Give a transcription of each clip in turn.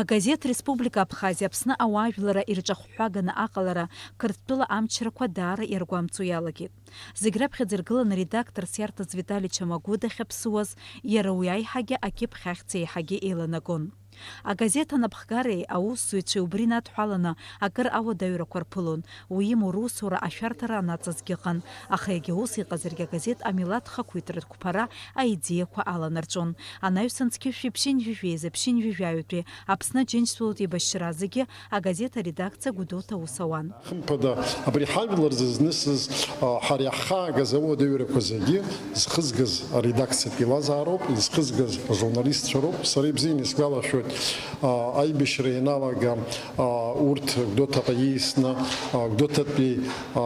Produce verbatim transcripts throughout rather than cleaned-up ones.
Агазеҭ Республика Абхазиа Аԥсны ауаажәларра ирҿахәҳәаганы аҟалара Қырҭтәыла амчрақәа даара иаргәамҵуа иалагеит. Зегь раԥхьаӡа иргыланы редакторс иарҭаз Витали Чамагәы дахьаԥсуаз, иара уи аиҳагьы акьыԥхь ахьӡ еиҳагьы еиланагон. Агазеҭ анапхгареи аусзуҩцәеи убри инадҳәаланы акыр ауадаҩрақәа рԥылон, уимоу русура ашәарҭара анаҵазгьы ыҟан, аха егьа ус иҟазаргьы агазеҭ амилаҭ хақәиҭратә қәԥара аидеиақәа аланарҵәон. Анаҩсан зқьышәи ԥшьынҩажәи жәеиза ԥшьынҩажәи жәаҩатәи Аԥсны Аџьынџьтәылатә еибашьра зегьы агазеҭ аредакциа Гәдоуҭа аус ауан. Хымԥада, абри ҳажәлар зызнысыз, а, ҳара иаҳхаагаз ауадаҩрақәа зегьы зхызгаз аредакциатә еилазаароуп, изхызгаз ажурналистцәа роуп. Сара ибзианы исгәалашәоит, а, аибашьра ианалага, а, урҭ Гәдоуҭаҟа ииасны, а, Гәдоуҭатәи, а,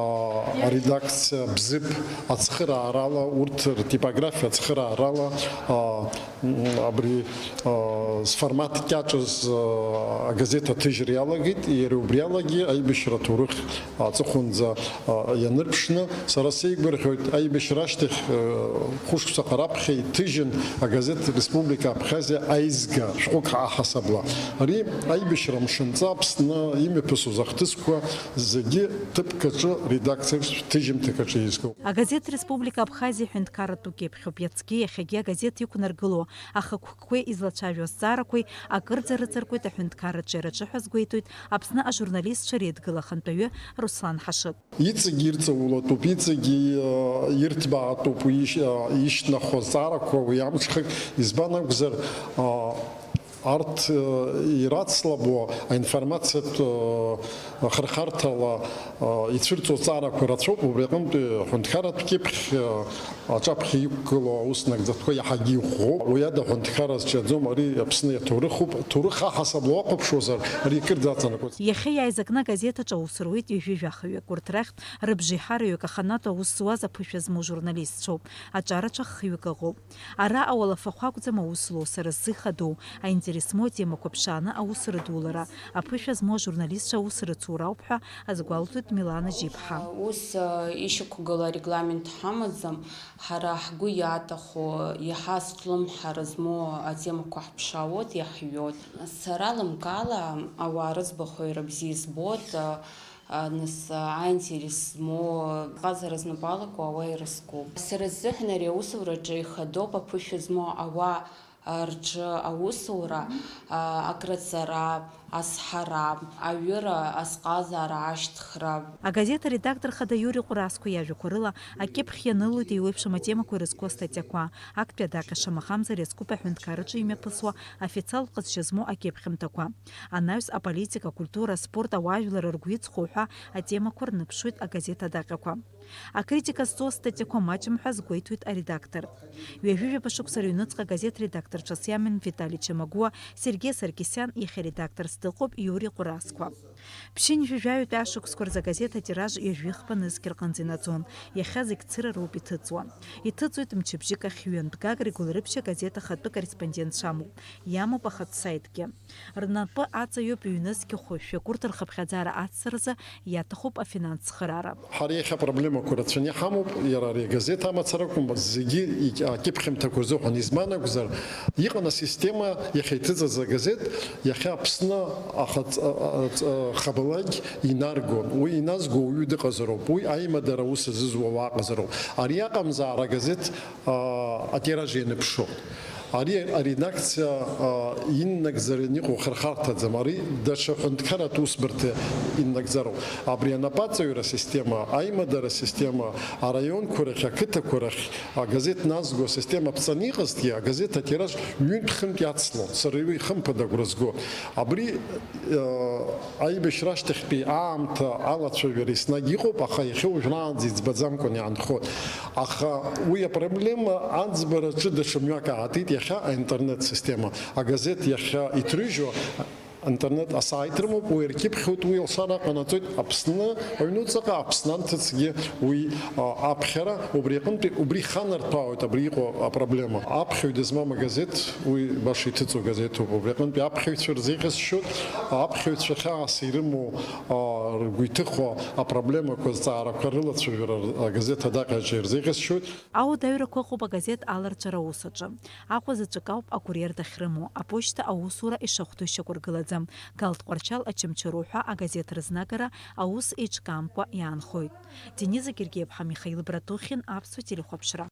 аредакциа Бзыԥ ацхыраарала, урҭ ртипографиа ацхыраарала, а, М, абри, а, зформат кьаҿыз, а, агазеҭ аҭыжьра иалагеит, иара убри алагьы аибашьра аҭоурых аҵыхәанӡа, а, ианырԥшны, сара сеигәырӷьоит, аибашьра ашьҭахь, а, хәышықәсаҟа раԥхьа иҭыжьын агазеҭ Республика Абхазиа аизга шәҟәык аҳасабала. Ари аибашьра мшынҵа Аԥсны имҩаԥысуаз ахҭысқәа зегьы ҭыԥк аҿы, редакциаҿ, ҭыжьымҭак аҿы еизгоуп. Агазеҭ Республика Абхазиа ҳәынҭқарратә кьыԥхьуп. Иацгьы иахьагьы агазеҭ иқәнаргыло ахықәкқәеи излацәажәо азҵаарақәеи акырӡа рыҵаркуеит аҳәынҭқарраҿы, иара ҿыҳәа азгәеиҭоит Аԥсны ажурналистцәа реидгыла ахантәаҩы Руслан Ҳашыг. Иҵегь ирҵаулатәуп, иҵегь, э, ирҭбаатәуп уи иш-, э, ишьҭнахуа азҵаарақәа уи амҽхак, избан акәзар, э, арҭ, э, ирацлабуа аинформациатә, э, хырхарҭала, э, ицәырҵуа зҵаарақәа рацәоуп, убри аҟынтәи аҳәынҭқарратә кьыԥхь, э, аҿаԥхьа иқәгылоу аус нагӡатәқәа иаҳагьы иӷәӷәоуп. Уи ада аҳәынҭқарра зҽаӡом, ари Аԥсны иаҭоурыхуп, ҭоурых аҳасабала уахәаԥшуазар, ари акырӡа аҵанакуеит. Иахьа иааизакны агазеҭ аҿы аус руеит ҩажәи жәахаҩык. Урҭ рахьтә рыбжеи ҳараҩык аханатә аус зуаз аԥышәа змоу журналистцәоуп. Аҿарацәа хҩык ыҟоуп. Ара ауалафахә акәӡам аус злоу, сара сзы ихадоу, аинтерес змоу атемақәа ԥшааны аус рыдулара, аԥышәа змоу ажурналистцәа аус рыцура ауп ҳәа азгәалҭоит Милана Џьиԥҳа. Ус, э, ишьақәгылоу арегламент ҳамаӡам, ҳара ҳгәы иаҭаху, иаҳа азҿлымҳара змоу атемақәа ҳԥшаауеит, иаҳҩуеит. Сара лымкаала ауаа рыӡбахә иара бзиа избоит, э, э, нас, э, аинтерес змоу ҟазара знапы алаку ауаа ирызкуп. Сара сзыҳәан ари аусураҿы ихадоуп аԥышәа змоу ауаа рҿы аусура, а, акраҵара, азҳара, аҩыра, азҟазара, ашьҭхра. Агазеҭ аредактор хада Иури Ҟәрасқәа иажәақәа рыла, акьыԥхь ианылоит еиуеиԥшым атемақәа ирызку астатиақәа, актәи адаҟьа шамахамзар иазкуп аҳәынҭқарраҿы имҩаԥысуа официалтә ҟазшьа змоу акьыԥхьымҭақәа. Анаҩс аполитика, акультура, аспорт, ауаажәлар ргәы иҵхо ҳәа атемақәа рныԥшуеит агазеҭ адаҟьақәа. Акритика зҵо астатиақәа маҷым ҳәа азгәеиҭоит аредактор. Ҩажәижәаба шықәса рыҩныҵҟа агазеҭ редакторцәас иаман Витали Чамагуа, Сергеи Саркисиан, иахьа редакторс дыҟоуп Иури Ҟәрасқәа. Ԥшьынҩажәи жәаҩатәи ашықәсқәа рзы агазеҭ атираж ҩажәи хԥа нызқь рҟынӡа инаӡон, иахьа зегь цыра роуп иҭыҵуа. Иҭыҵуеит мчыбжьык ахь ҩынтә, Гагра игәылрыԥшь агазеҭ ахатәы корреспондентцәа амоуп, иамоуп ахатә саитгьы. Рнапы аҵаҩуп ҩнызқь хәышәҩык, урҭ рхыԥхьаӡара ацҵаразы иаҭахуп афинанс цхыраара. Ҳара иахьа апроблемақәа рацәаны иҳамоуп, иара ари агазеҭ амацара акәым, зегьы ик-, акьыԥхьымҭақәа рзыҳәан. Избан акәзар, иҟан асистема, иахьа иҭыҵыз агазеҭ, иахьа Аԥсны ахаҵ-, а-, а-, а-, хабалақь инаргон. Уи иназго уаҩы дыҟазароуп, уи аимадара аус азызуа уаа ыҟазароуп. Ари аҟамзаара агазеҭ, а, атираж ианыԥшуа. Ари аредакциа, а, иннагӡараны иҟоу хырхарҭаӡам, ари даҽа ҳәынҭқарратә усбарҭа иннагӡароуп. Абри анапаҵаҩра система, аимадара система, араионқәа рахь, ақыҭақәа рахь агазеҭ назго асистема ԥҵаны иҟазҭгьы, агазеҭ атираж ҩынтә-хынтә иацлон, сара уи хымԥада агәра зго. Абри, а, аибашьра ашьҭахьтәи аамҭа алацәажәара еснагь иҟоуп, аха иахьа уажәраанӡа иӡбаӡамкәан иаанхоит. Аха уи апроблема аӡбараҿы даҽа мҩак аатит, иахьа аинтернет система. Агазеҭ иахьа иҭрыжьуа, Интернет асайт рымоуп, уи ркьыԥхьуеит, уи алшара ҟанаҵоит Аԥсны аҩнуҵаҟа, Аԥсны анҭыҵгьы уи, а, аԥхьара, убри аҟынтәи, убри иханарҭәаауеит абри иҟоу апроблема. Аԥхьаҩ дызмам агазеҭ, уи баша иҭыҵуа газеҭуп, убри аҟынтәи аԥхьаҩцәа рзеиӷьасшьоит, аԥхьаҩцәа хьаас ирымоу, а, ргәы иҭыхо апроблемақәа, азҵаарақәа рылацәажәара агазеҭ адаҟьаҿы ирзеиӷьасшьоит. Ауадаҩрақәа ыҟоуп агазеҭ аларҵәара аус аҿы. Аҟәа заҵәык ауп акуриер дахьрымоу, аԥошьҭа аусура ишахәҭоу шьақәыргылаӡам. Галт Тҟәарчал Очамчыроу ҳәа агазеҭ рызнагара аус еиҿкаамкәа иаанхоит. Дениза Гергиеԥҳа, Михаил Братухин, Аԥсуа телехәаԥшра.